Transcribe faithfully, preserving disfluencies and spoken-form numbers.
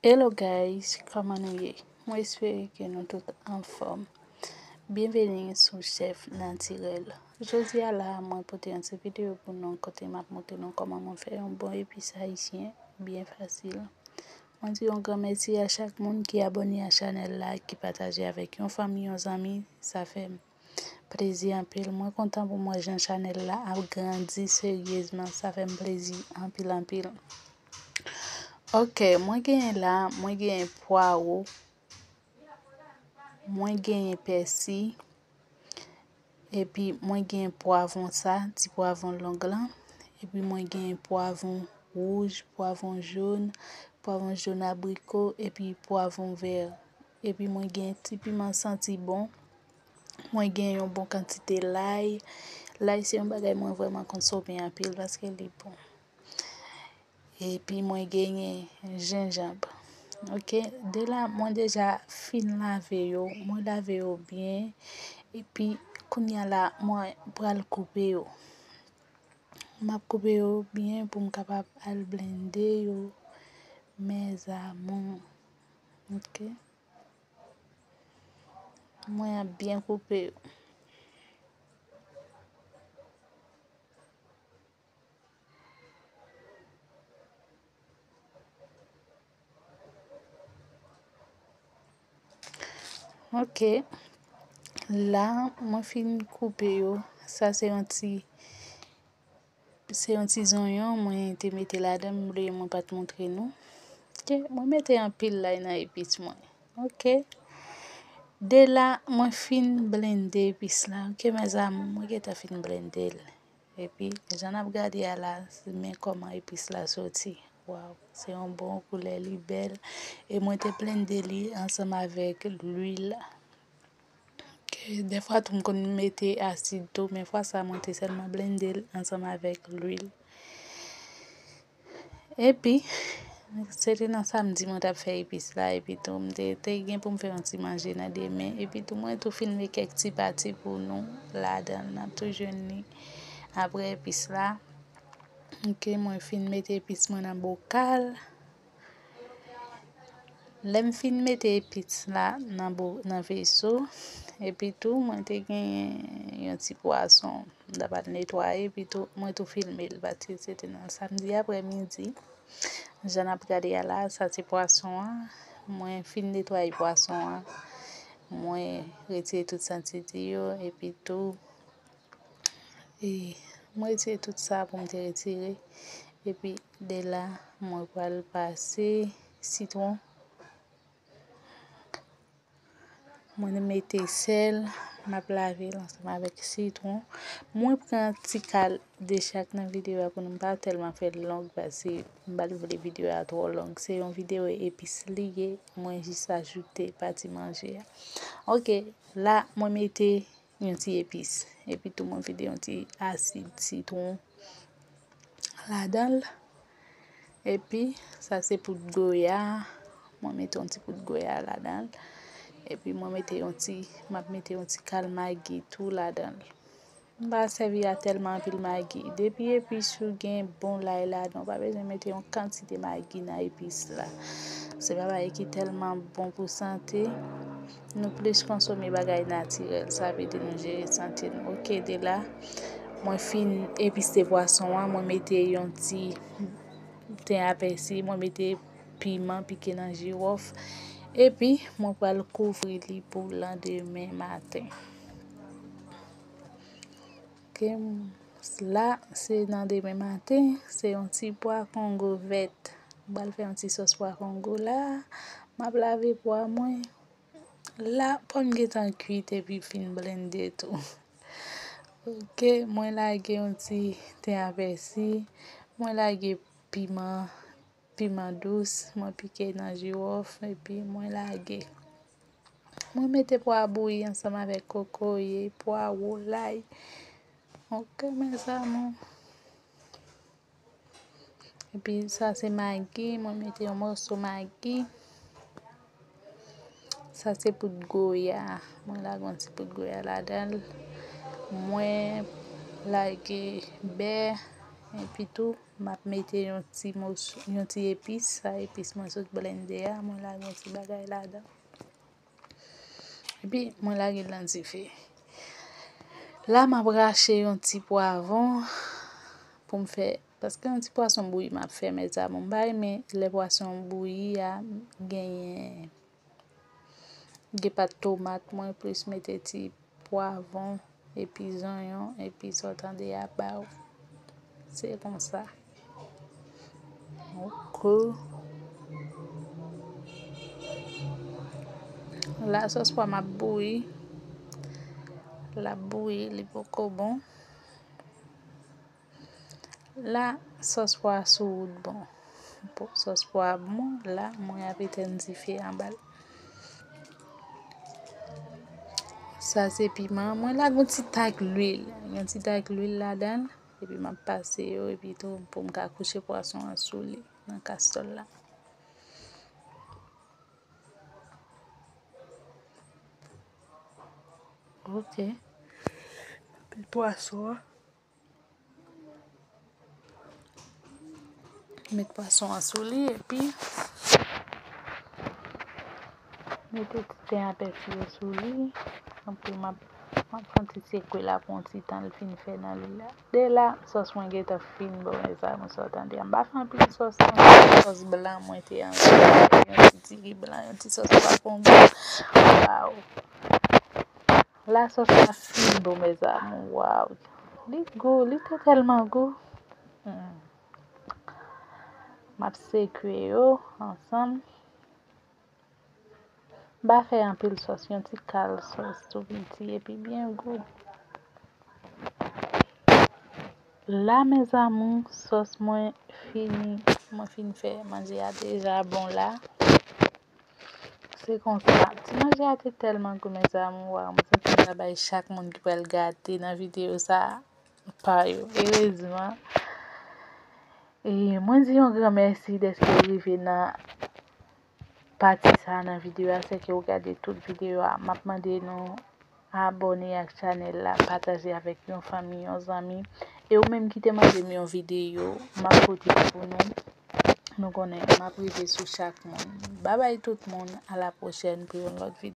Hello guys, kòman nou ye? Mwen espere ke nou tout anfòm. Byenveni sou Chèf Natirèl. Jodi a la, mwen pote yon ti videyo pou nou kote m ap montre nou kòman mwen fè yon bon epis ayisyen byen fasil. Mwen di yon gran mèsi a chak moun ki abòne a chanèl la, ki pataje avèk yon fanmi, yon zanmi, sa fè m plezi anpil. Mwen kontan pou m wè jan chanèl la ap grandi seryezman. Sa fè m plezi anpil, anpil. Ok, mwen genyen la, mwen genyen pwawo, mwen genyen pèsi, epi mwen genyen pwavwon sa, ti pwavwon long lan, epi mwen genyen pwavwon wouj, pwavwon jòn, pwavwon jòn abriko, epi pwavwon vè. Epi mwen genyen ti piman santi bon. Mwen gen yon bon kantite lay. Lay se yon bagay mwen vrèman konsome anpil paske li bon. Epi mwen genyen jenjanm. Ok, de la mwen deja fin lave yo, mwen lave yo byen. Epi kounye a la mwen pral koupe yo. M ap koupe yo byen pou m kapab al blende yo, mes amours. Ok. Mwen ap byen koupe yo. Ok. La, mwen fin koupe yo. Sa se yon ti Se yon ti zonyon mwen te mete ladan, m bliye mwen pa t montre nou. Ok, mwen mete anpil lay nan epis mwen. Ok. De la, mwen fin blende epis la. Ok, mes amours, mwen gentan fin blende l. Epi, jan n ap gade a la, men kòman epis la soti. Waw, se yon bon koulè, li bèl. E mwen te blende li ansanm avèk lwil. Ok, dèfwa tou m konn mete asid tou, men fwa sa mwen te sèlman blende l ansanm avèk lwil. Epi, se te nan samdi mwen t ap fè epis la, epi tou m te, te gen pou m fè yon ti manje nan demen, epi tou mwen tou filme kèk ti pati pou nou ladan l, n ap tou jwenn li apre epis la. Ok, mwen fin mete epis mwen nan bokal. Lè m fin mete epis la nan bo-, nan veso, epi tou mwen te genyen yon ti pwason m t ap al netwaye, epi tou mwen tou filme l, paske se te nan samdi aprèmidi. Jan n ap gade a la, sa se pwason an. Mwen fin netwaye pwason an. Mwen retire tout santite yo, epi tou, e, mwen retire tout sa pou m te retire. Epi de la, mwen pral pase sitwon. Mwen mete sèl, m ap lave l ansanm avèk sitwon. Mwen pran ti kal de chak nan videyo a pou nou pa tèlman fè l long, paske m pa t vle videyo a twò long. Se yon videyo epis li ye, mwen jis ajoute pati manje a. Ok, la, mwen mete yon ti epis. Epi tou mwen vide yon ti asid sitwon ladan l. Epi sa se poud goya. Mwen mete yon ti poud goya ladan l. Epi mwen mete yon ti, m ap mete yon ti kal magi tou ladan l. M pa sèvi a tèlman anpil magi. Depi epis ou gen bon lay ladan, ou pa bezwen mete yon kantite magi nan epis la. Se pa bagay ki tèlman bon pou sante. Nou plis konsome bagay natirèl, sa vle di nou jere sante nou. Ok, de la, mwen fin epise pwason an, mwen mete yon ti ten a pèsi, mwen mete piman pike nan jiwòf, epi mwen pral kouvri li pou landemen maten. Ok, la, se nan demen maten, se yon ti pwa kongo vèt. Mwen pral fè yon ti sòs pwa kongo la. M ap lave pwa mwen. La, pwa m gentan kwit epi fin blende tou. Ok, mwen lage yon ti ten a pèsi. Mwen lage piman, piman dous. Mwen pike nan jiwòf epi mwen lage. Mwen mete pwa bouyi ansanm avèk kokoye, pwawo, lay. Ok, mes amours. Epi sa se magi, mwen mete yon mòso magi. Sa se poud goya. Mwen lage yon ti poud goya ladan l. Mwen lage bè, epi tou, M ap mete yon ti moso, yon ti epis. Sa epis mwen sot blende a, mwen lage yon ti bagay ladan. Epi mwen lage l nan dife. La m ap rache yon ti pwavon pou m fè, paske yon ti pwason bouyi m ap fè, mezanmi. M pa renmen lè pwason bouyi a genyen, gen pat tomat, mwen plis mete ti pwavon, epi zonyon, epi sa w tande a ba w. Se konsa. Ok. La sòs pwa m ap bouyi. L ap bouyi, li poko bon. La sòs pwa sou wout bon. Bon, sòs pwa bon, la mwen ap etèn dife anba l. Sa se piman. Mwen lage yon ti tak lwil. Yon ti tak lwil ladan l. Epi m ap pase yo, epi tou pou m ka kouche pwason an sou li nan kastòl la. Ok. Epi pwason an. Met pwason an sou li, epi mete ti ten a pèfiye sou li. Anpil m ap, m ap fè yon ti sekwe la pou yon ti tan l fin fè nan li la. De la, sòs mwen gentan fin bon, mezanmi, sa w tande a. M pa fè anpil sòs non, sòs blan mwen te anvi fè, yon ti diri blan, yon ti sòs pa kongo. Waw. La sòs la fin bon, mezanmi. Waw. Li gou, li te tèlman gou. Hmm. M ap sekwe yo ansanm. M pa fè anpil sòs, yon ti kal sòs tou piti, epi byen gou. La, mezanmi, sòs mwen fini, mwen fin fè manje a deja bon la. Se konsa, ti manje a te tèlman gou, mezanmi, waw, mwen santi m ta bay chak moun ki pral gade nan videyo sa a pa yo. Erezman, e mwen di yon gran mèsi dèske w rive nan pati sa a nan videyo a, sèke w gade tout videyo a. M ap mande nou abòne ak chanèl la, pataje avèk yon fanmi, yon zanmi. E ou menm ki te mande m yon videyo, m ap pote l pou nou. Nou konnen, m ap rive sou chak moun. Babay tout moun, a la pwochèn pou yon lòt videyo.